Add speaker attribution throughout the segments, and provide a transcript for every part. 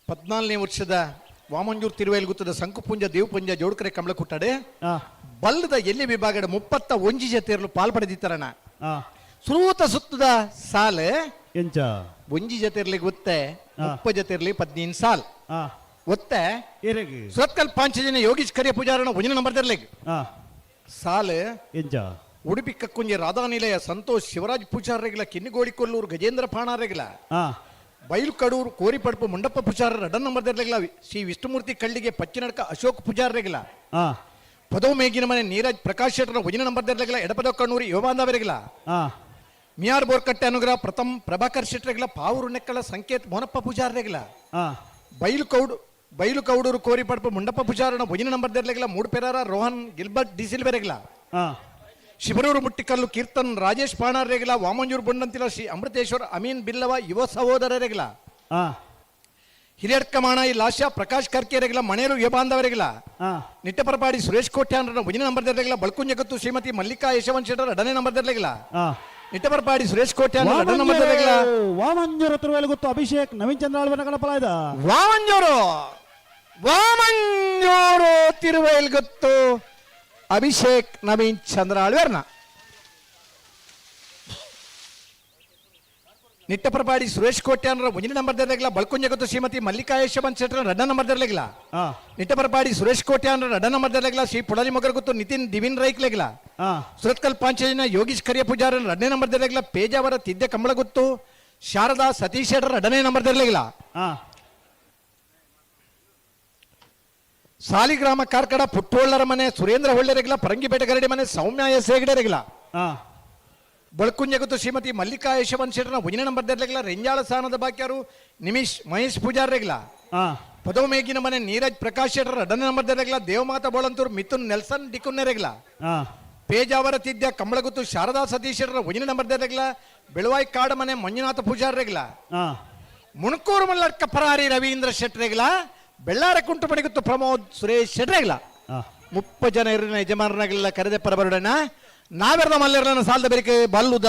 Speaker 1: 14ನೇ ವರ್ಷದ ವಾಮಂಜೂರ್ ತಿರುವೇಲ್ಗುತ್ತದ ಸಂಕುಪುಂಜ ದೇವಪುಂಜ ಜೋಡ್ಕರೆ ಕಮಲಕುಟ್ಟಡೆ ಬಲ್ಲದ ಎಲ್ಲಿ ವಿಭಾಗದ 31 ಜತೆಯರ್ಲು ಪಾಲ್ ಪಡೆದಿತ್ತಾರಣ. ಸುರೂತ ಸುತ್ತದ ಸಾಲ್.
Speaker 2: ಎಂಚ?
Speaker 1: ಒಂಜಿ ಜತೆರ್ಲಿ ಗೊತ್ತೆ, 30 ಜತೆರ್ಲಿ 15 ಸಾಲ್ ಒತ್ತೆ.
Speaker 2: ಎರೆಗ್?
Speaker 1: ಸುರತ್ಕಲ್ ಪಾಂಚಜನ ಯೋಗೀಶ್ ಕರಿಯ ಪೂಜಾರಣ ಒಂಜಿನ ನಂಬರ್ ದರ್ಲೆಗ್ ಸಾಲ್.
Speaker 2: ಎಂಚ?
Speaker 1: ಉಡುಪಿ ಕಕ್ಕುಂಜಿ ರಾಧಾನಿಲಯ ಸಂತೋಷ್ ಶಿವರಾಜ್ ಪೂಜಾರರೆಗ್ಲ, ಕಿನ್ನಿಗೋಳಿ ಕೊಲ್ಲೂರು ಗಜೇಂದ್ರ ಪಾಣಾರೆಗ್ಲ, ಬೈಲು ಕಡೂರು ಕೋರಿಪಡ್ಪು ಮುಂಡಪ್ಪ ಪೂಜಾರ ರಡನ್ ನಂಬರ್ ದರ್ಲೆಗ್ಲ, ಶ್ರೀ ವಿಷ್ಣುಮೂರ್ತಿ ಕಳ್ಳಿಗೆ ಪಚ್ಚಿನಡ್ಕ ಅಶೋಕ್ ಪೂಜಾರರೆಗ್ಲ, ಪದವು ಮೇಗಿನ ಮನೆ ನೀರಜ್ ಪ್ರಕಾಶ್ ಶೆಟ್ಟರ ಒಂಜಿನ ನಂಬರ್ ದರ್ಲೆಗ್ಲ, ಎಡಪದ ಕಣ್ಣೂರು ಯುವಬಾಂಧವರೆಗ್ಲ, ಮಿಯಾರ್ ಬೋರ್ಕಟ್ಟೆ ಅನುಗ್ರಹ ಪ್ರಥಮ್ ಪ್ರಭಾಕರ್ ಶೆಟ್ಟರೆಗ್ಲ, ಪಾವೂರು ನೆಕ್ಕಳ ಸಂಕೇತ್ ಮೋನಪ್ಪ ಪೂಜಾರರೆಗ್ಲ, ಬೈಲು ಕೌಡೂರು ಕೋರಿಪಡ್ಪು ಮುಂಡಪ್ಪ ಪೂಜಾರನ ಒಂಜಿನ ನಂಬರ್ ದರ್ಲೆಗ್ಲ, ಮೂಡುಪೆರಾರ ರೋಹನ್ ಗಿಲ್ಬರ್ಟ್ ಡಿಸಿಲ್ವೆರೆಗ್ಲ, ಶಿಬರೂರು ಮುಟ್ಟಿಕಲ್ಲು ಕೀರ್ತನ್ ರಾಜೇಶ್ ಪಾಣಾರೆಗ್ಲ, ವಾಮಂಜೂರು ಬೊಂಡಂತಿಲ ಶ್ರೀ ಅಮೃತೇಶ್ವರ ಅಮೀನ್ ಬಿಲ್ಲವ ಯುವ ಸಹೋದರರೆಗ್ಲ, ಹಿರಿಯಡ್ಕಮಾಣ ಈ ಲಾಶ್ಯ ಪ್ರಕಾಶ್ ಕರ್ಕೆರೆಗ್ಲ, ಮಣೇರು ಯುವ ಬಾಂಧವರೆಗ್ಲ, ನಿಟ್ಟಪರಪಾಡಿ ಸುರೇಶ್ ಕೋಟ್ಯಾನ್ರ ಒಂಜಿನ ನಂಬರ್ ದರ್ಲೆಗ್ಲ, ಬಳ್ಕುಂಜಗತ್ತು ಶ್ರೀಮತಿ ಮಲ್ಲಿಕಾ ಯಶವಂತ್ ಶೆಟ್ಟರ್ ಎರಡನೇ ನಂಬರ್ ದರ್ಲೆಗ್ಲ, ನಿಟ್ಟಪರಪಾಡಿ ಸುರೇಶ್ ಕೋಟ್ಯಾನ್ ಎರಡನೇ ನಂಬರ್ ದರ್ಲೆಗ್ಲ.
Speaker 2: ವಾಮಂಜೂರ ತಿರುವೇಲು ಗೊತ್ತು ಅಭಿಷೇಕ್ ನವೀನ್ ಚಂದ್ರ ಆಳ್ವನ ಕಣಪಲಾಯ್ದ.
Speaker 1: ವಾಮಂಜೂರು, ವಾಮಂಜೂರು ತಿರುವೈಲ್ಗುತ್ತು ಅಭಿಷೇಕ್ ನವೀನ್ ಚಂದ್ರ ಆಳ್ವೇರ್ನ. ನಿಟ್ಟಪರಪಾಡಿ ಸುರೇಶ್ ಕೋಟ್ಯಾನ್ರ ಒಂಜಿನ ನಂಬರ್ ದರ್ಲೆಗ್ಲ, ಬಳ್ಕುಂಜಗತ್ತು ಶ್ರೀಮತಿ ಮಲ್ಲಿಕಾ ಯಶವಂತ್ ಶೆಟ್ಟರ್ ಎರಡನೇ ನಂಬರ್ ದರ್ಲೆಗ್ಲ, ನಿಟ್ಟಪರಪಾಡಿ ಸುರೇಶ್ ಕೋಟ್ಯಾನ್ರ ಎರಡನೇ ನಂಬರ್ ದರ್ಲೆಗ್ಲ, ಶ್ರೀ ಪುಡಲಿ ಮೊಗರ್ಗುತ್ತು ನಿತಿನ್ ದಿವಿನ್ ರೈಕ್ಲೆಗ್ಲ, ಸುರತ್ಕಲ್ ಪಾಂಚಜನ ಯೋಗೀಶ್ ಕರಿಯ ಪೂಜಾರನ್ ಎರಡನೇ ನಂಬರ್ ದರ್ಲೆಗ್ಲ, ಪೇಜಾವರ ತಿದ್ದೆ ಕಂಬಳಗುತ್ತು ಶಾರದಾ ಸತೀಶ್ ಶೆಟ್ಟರ್ ಎರಡನೇ ನಂಬರ್ ದರ್ಲೆಗ್ಲ, ಸಾಲಿಗ್ರಾಮ ಕಾರ್ಕಡ ಪುಟ್ಟೋಳ್ಳರ ಮನೆ ಸುರೇಂದ್ರ ಹೊಳ್ಳೆರೆಗ್ಲ, ಪರಂಗಿಪೇಟೆ ಗರಡಿ ಮನೆ ಸೌಮ್ಯ ಎಸ್ ಹೆಗಡೆರೆಗ್ಲ, ಬಳ್ಕುಂಜಗುತ್ತು ಶ್ರೀಮತಿ ಮಲ್ಲಿಕಾ ಯಶವಂತ್ ಶೆಟ್ಟರ್ನ ಒಂದನೇ ನಂಬರ್ ದರ್ಲೆಗ್ಲ, ರೆಂಜಾಳ ಸ್ಥಾನದ ಬಾಕ್ಯಾರು ನಿಮಿಷ್ ಮಹೇಶ್ ಪೂಜಾರ್ರೆಗ್ಲ, ಪದವಮೇಗಿನ ಮನೆ ನೀರಜ್ ಪ್ರಕಾಶ್ ಶೆಟ್ಟರ್ ಎರಡನೇ ನಂಬರ್ ದರ್ಲೆಗ್ಲ, ದೇವಮಾತಾ ಬೋಳಂತೂರು ಮಿಥುನ್ ನೆಲ್ಸನ್ ಡಿಕುನ್ನೆರೆಗ್ಲ, ಪೇಜಾವರ ತಿದ್ಯ ಕಂಬಳಗುತ್ತು ಶಾರದಾ ಸತೀಶ್ ಶೆಟ್ಟರ್ ಒಂದನೇ ನಂಬರ್ ದರ್ಲೆಗ್ಲ, ಬೆಳುವಾಯಿ ಕಾಡ ಮನೆ ಮಂಜುನಾಥ ಪೂಜಾರ್ರೆಗ್ಲ, ಮುಣಕೂರು ಮಲ್ಲಡ್ಕ ಪರಾರಿ ರವೀಂದ್ರ ಶೆಟ್ಟರೆಗ್ಲ, ಬೆಳ್ಳಾರ ಕುಂಟುಮಣಿಗುತ್ತು ಪ್ರಮೋದ್ ಸುರೇಶ್ ಶೆಟ್ಟರೆಗ್ಲ. 30 ಜನ ಇರಿನ ಯಜಮಾನರಾಗಲಿಲ್ಲ ಕರೆದೆ ಪರಬರುಡನ ನಾವೆರ್ದ ಮಲ್ಲೆರ್ಲನ ಸಾಲ್ದ ಬೆರಿಕೆ ಬಲ್ಲುದ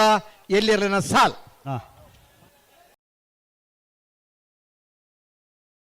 Speaker 1: ಎಲ್ಲಿರ್ಲಿನ ಸಾಲ್.